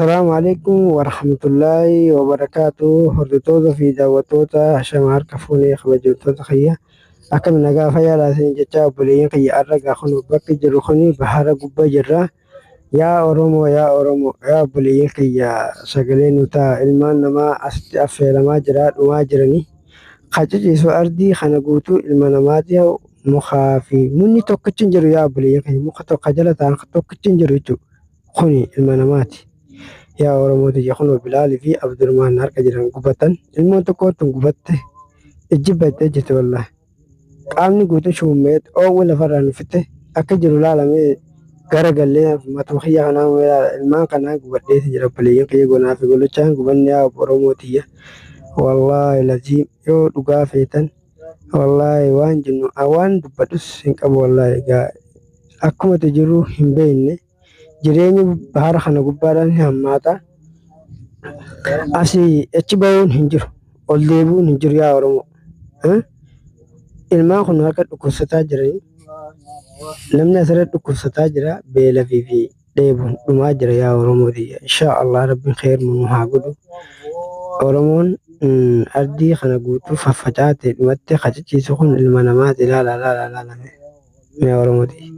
Assalaamu alaikum warahmatullaahi wabarakaatu. Hordoftoota fi daawwattoota hashama harka fuunee kabajamtoota kiyya. Akkam nagaa fayyaadhaa isin jecha obboleeyyan kiyya har'a gaa kun bakki jiru kun bahara gubbaa jirra. Yaa Oromoo, yaa Oromoo, yaa obboleeyyan kiyya, sagalee nu ta'a. Ilmaan namaa asitti affeelamaa jira, dhumaa jiranii. Qaciciisu ardii kana guutuu ilma namaati. Mukaa fi munni tokkichi hin jiru, yaa obboleeyyan kiyya, muka tokko jala ta'an tokkichi hin jiru jechuudha. Kuni ilma namaati. Yaa Oromoo tiyya, kunoo Bilaalii fi Abdurrahmaan harka jiran gubatan. Ilmoon tokko gubatte, ijji battee jirti wallaahi. Qaamni guutuu shuummee oowwi lafarraa nu fitte akka jiru laalamee gara gallee matuma kiyya kanaa ilmaan kanaa gubadheeti jira. Obboleeyyan kiyya, gonaa fi golochaan gubanne, yaa Oromoo tiyya. Wallaahi laziim, yoo dhugaa feetan, wallaahi waan jennu waan dubbadhus hin qabu. Wallaahi egaa akkuma jiru hin beekne, jireenyi bahara kana gubbaadhaan ni hammaata. Asii achi bahuun hin jiru. Ol deebi'uun hin jiru, yaa Oromoo. Ilmaan kun harka dhukkubsataa jiranii. Namni asirratti dhukkubsataa jira. Beelaa fi dheebuun dhumaa jira, yaa Oromoo tiyya. Inshaa Allah Rabbiin kheeruma nu haa godhu. Oromoon ardii kana guutuu faffacaate dhumattee qaciciisu kun ilma namaati. Ilaala, ilaala, ilaala. Yaa Oromoo tiyya.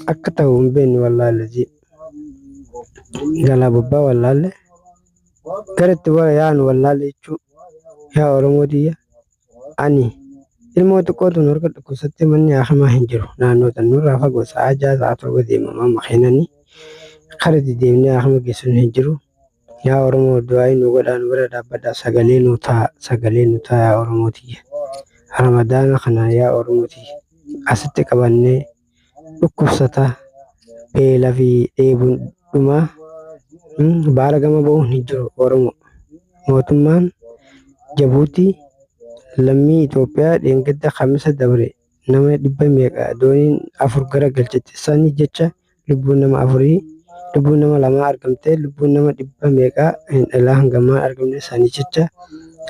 Akka ta'u hin beeknu, wallaahi lazii. Galaa bobbaa wallaalle. Gara itti bara yaanu wallaalle jechuu, yaa Oromoo tiyya. Ani ilmoo xiqqootu harka dhukkubsattee, manni hakimaa hin jiru. Naannoo tan nurraa fagoo, sa'a 6, sa'a 7 deemama makiinanii. Kara itti deemnee hakima geessinu hin jiru. Yaa Oromoo, du'aa nu godhaa, nu bira dhaabbadhaa, sagalee nu ta'a, sagalee nu ta'a, yaa Oromoo tiyya. Ramadaana kana, yaa Oromoo tiyya, asitti qabannee dhukkubsataa beela fi dheebuun dhumaa, baara gama bahuun hin jiru, Oromoo. Mootummaan Jabuutii lammii Itoophiyaa dheengadda Kamisa dabre nama dhibba meeqa dooniin afur gara galchite sanii jecha lubbuun nama afurii, lubbuun nama lamaa argamte, lubbuun nama dhibba meeqaa hin dhalaa hangamaa argamne. Sanii jecha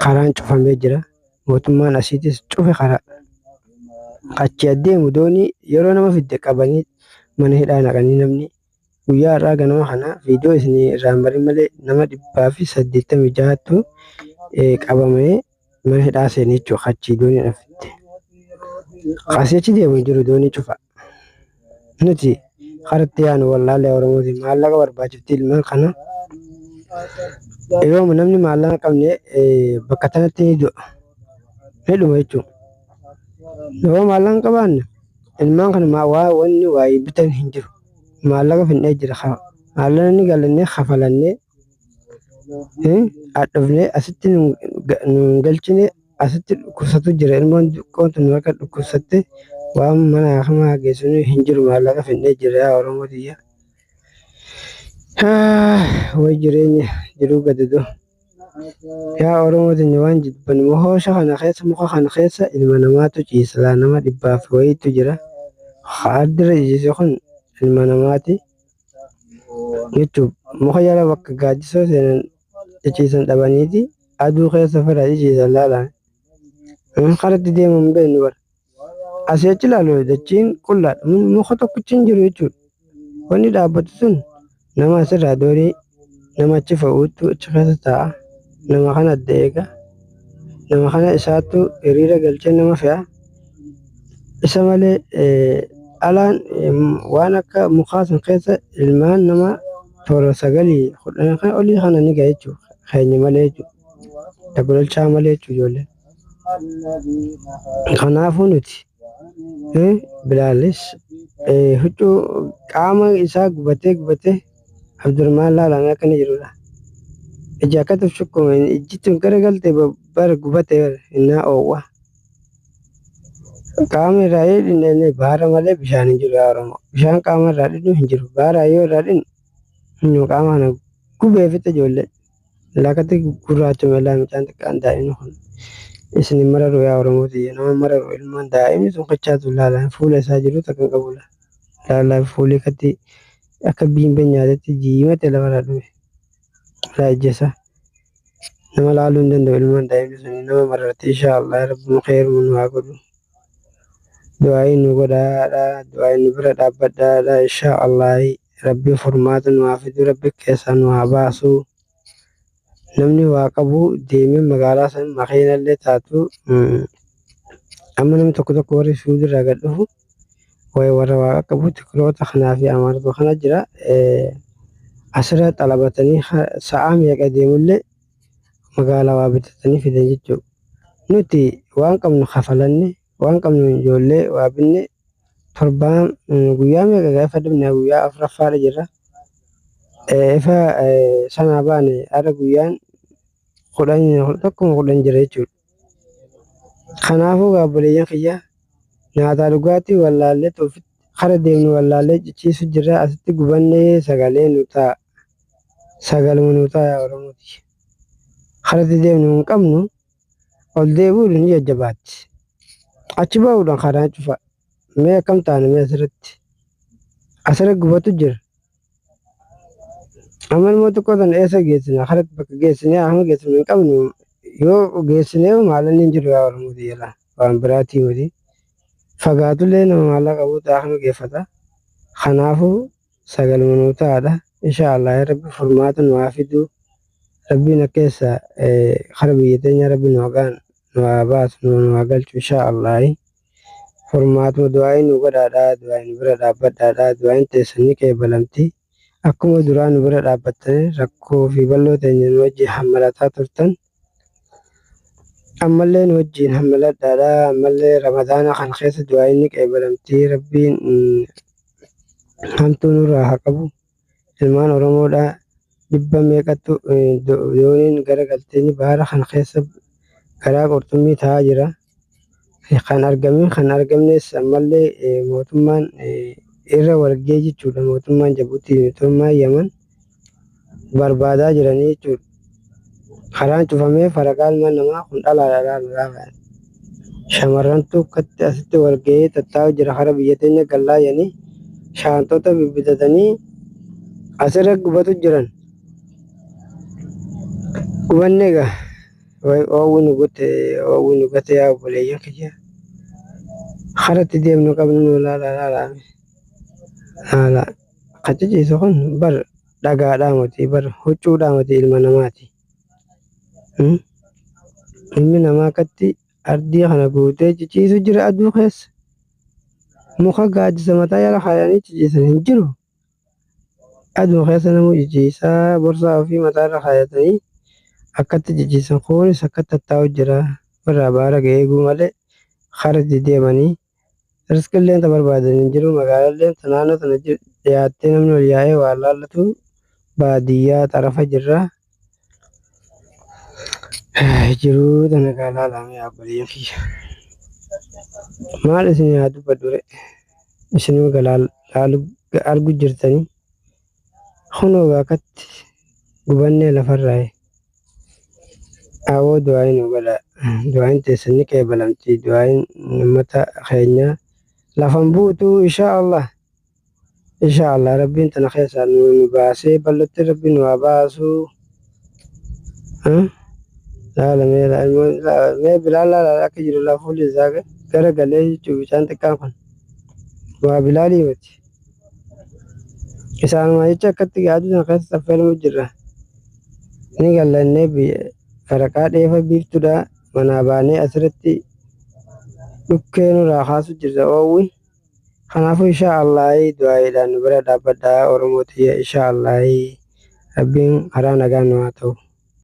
karaan cufamee jira. Mootummaan asiitis cufe karaa. Achi adeemu doonii yeroo nama fidde qabanii mana hidhaa naqanii. Namni guyyaa har'aa ganama kana viidiyoo isin irraa hin barin malee nama 186tu qabamee mana hidhaa seene jechuudha. Achii doonii fidde. Asii achi deemu hin jiru, doonii cufa. Nuti karatti yaanu wallaalee Oromootiin maallaqa barbaachifti ilmaan kana. Yooma namni maallaqa qabne bakka tanatti ni du'a. Ni dhuma jechuudha. Yoo maallaqa hin qabaanne, ilmaan kana waa wanni waa bitan hin jiru. Maallaqa finnee jira. Maallaqa ni galannee kafalannee dhufnee asitti nu galchine, asitti dhukkubsatu jira. Ilmoon xiqqoon tun harka dhukkubsatte, waan mana hakimaa geessinu hin jiru. Maallaqa finnee jira, yaa Oromoo tiyya. Way jireenya jiruu gadadoo. Yaa Oromoo tiyya, waan jibban hoosha kana keessa, muka kana keessa ilma namaatu ciisa. Laa nama dhibbaaf wayiitu jira. Addira ciise kun ilma namaati jechuun muka jala bakka gaaddisoo seenan ciciisan dhabaniiti aduu keessa ofirraa ciciisan laalaan. Karatti deemu hin beeknu bara. Asii achi ilaalu, dachiin qullaadha. Muka tokkichi hin jiru jechuudha. Wanni dhaabbatu sun nama asirraa doonii nama achi fe'uutu achi keessa taa'a. Nama kana adda eega. Nama kana isaatu hiriira galchee nama fe'a. Isa malee alaan waan akka mukaa sun keessa ilmaan nama toora sagalii 10 kan olii kana ni ga'a jechuudha. Keenya malee jechuudha. Dabalchaa malee jechuudha ijoolleen. Kanaafuu nuti Bilaalis huccuu qaama isaa gubatee gubatee, Abdurrahmaan laalamee akka inni jirudha. Ija akkatti shukkume, ijji tun gara galte bara gubate innaa oowwa. Qaama irraa yoo dhinne, baara malee bishaan hin jiru, yaa Oromoo. Bishaan qaama irraa dhinnu hin jiru. Baara yoo irraa dhinnu qaama kana gubee fixa ijoollee. Lakkatti gurraacha melaa mucaan xiqqaan daa'imni kun isin hin mararu, yaa Oromoo tiyya, nama mararu. Ilmaan daa'imni sun kachaatu laalaan fuula isaa jiru takka hin qabu. Laalaa fuulii katti akka biimbee nyaatetti jiimate lafarraa dhume. Laa ijjeessa. Nama laaluu hin danda'u ilmaan daa'imni sun nama mararti. Inshaa Allah Rabbi kheeruma nu haa godhu. Du'aayi nu godhaadha. Du'aayi nu bira dhaabbadhaadha. Inshaa Allah. Rabbiin furmaata nu haa fidu, Rabbi keessaa nu haa baasu. Namni waa qabu deemee magaalaa san makiinallee taatu amma namni tokko tokko warri Suudirraa gad dhufu wayi warra waa qabu Tigiroota kanaa fi Amaarota kana jira. Asirra xalabatanii sa'aa meeqa deemullee magaalaa waa bitatanii fidan jechuudha. Nuti waan qabnu kafalanne, waan qabnu ijoollee waa binne, torbaan guyyaa meeqa gaafa dhufne, guyyaa afuraffaadha jirra. Ifa sanaa baane har'a guyyaan 10, 11 10 jira jechuudha. Kanaafuu obboleeyyan kiyya, nyaataa dhugaatii wallaallee kara deemnu wallaallee ciciisu jirra. Asitti gubannee sagalee nu ta'a. Sagaluma nu ta'a yaa Oromooti. Karatti deemnu hin qabnu, ol deebi'uun ni jajjabaatti. Achi bahuudhaan karaa cufa. Mee akkam taane mee asirratti? Asirra gubatu jira. Amma immoo xiqqoo tana eessa geessina? Karatti bakka geessinee hamma geessinu hin qabnu. Yoo geessinee maallanni hin jiru yaa Oromooti jala. Waan biraatii miti. Fagaatullee nama maallaqa qabu xaafama geeffata. Kanaafuu sagaluma nuu ta'aadha. Insha Allah Rabbi furmaata nu haa fidu. Rabbiin akka keessa kara biyya teenyaa Rabbi nu haa nu haa baasu, nu haa galchu insha Allah. Furmaatuma du'aa'ii nu godhaadha. Du'aa'ii nu bira dhaabbadhaadha. Du'aa'iin teessan ni qeebalamti. Akkuma duraa nu bira dhaabbattanii rakkoo fi bal'oo teenya nu wajjin hammalataa turtan, ammallee nu wajjin hammaladhaadha. Ammallee Ramadaana kan keessa du'aa'iin ni qeebalamti. Rabbiin hamtuu nurraa haa qabu. Ilmaan Oromoodha dhibba meeqattu dooniin gara galtee bahara kan keessa garaa qurxummii ta'aa jira. Kan argamin kan argamnes ammallee mootummaan irra walgee jechuudha. Mootummaan Jabuutii, mootummaan Yaman barbaadaa jiranii jechuudha. Karaan cufamee faraqaa ilmaan namaa kun dhalaadha laala. Shamarrantu akkatti asitti walgahee tattaa'u jira. Kara biyya teenya gallaayanii shaantota bibbitatanii asirra gubatu jiran. Gubanne egaa oowwi nu gute, oowwi nu gate yaa obboleeyyan kiyya. Karatti deemnu qabnu nu laala laala. Laala kan ciciisu kun bar dhagaadhaa miti, bar huccuudhaa miti, ilma namaati. Ilmi namaa akkatti ardii kana guutee ciciisu jira aduu keessa. Muka gaaddisa mataa jala kaayanii ciciisan hin jiru. Aduu keessa namuu ciciisaa, borsaa ofii mataarra kaayatanii akkatti ciciisan. Kunis akkatti tattaa'u jira. Irraa baara eeguu malee karatti deemanii riskilleen ta barbaadan hin jiru. Magaalalleen ta naannoo tana dhiyaattee namni ol yaa'ee waa laallatu, baadiyyaa xarafa jirra. Jiruu tana gaa laalame yaa obboleeyyan kiyya. Maal isin haa dubbadhu re? Isinuu laalu argu jirtanii. Kunoo akkatti gubannee lafarraa. Awoo du'aayin nu godha. Du'aayin teessan ni qeebalamti. Du'aayin uummata keenya lafan buutu insha Allah. Insha Allah Rabbiin tana keessaa nu baasee bal'otti Rabbi nu haa baasu. Laala mee mee Bilaal, laala akka jiru laa, fuulli isaa gara galee jechuun bishaan xiqqaan kun waa Bilaalii miti. Isaanuma jecha akkatti aduu sana keessa saffeelamu jirra. Ni gallannee faraqaa dheefa biiftuudha manaa baanee asirratti dhukkee nurraa kaasu jirra oowwi. Kanaafuu insha Allah du'aayiidhaan nu bira dhaabbadhaa Oromoo tiyya, insha Allah Rabbiin karaa nagaa nu haa ta'u.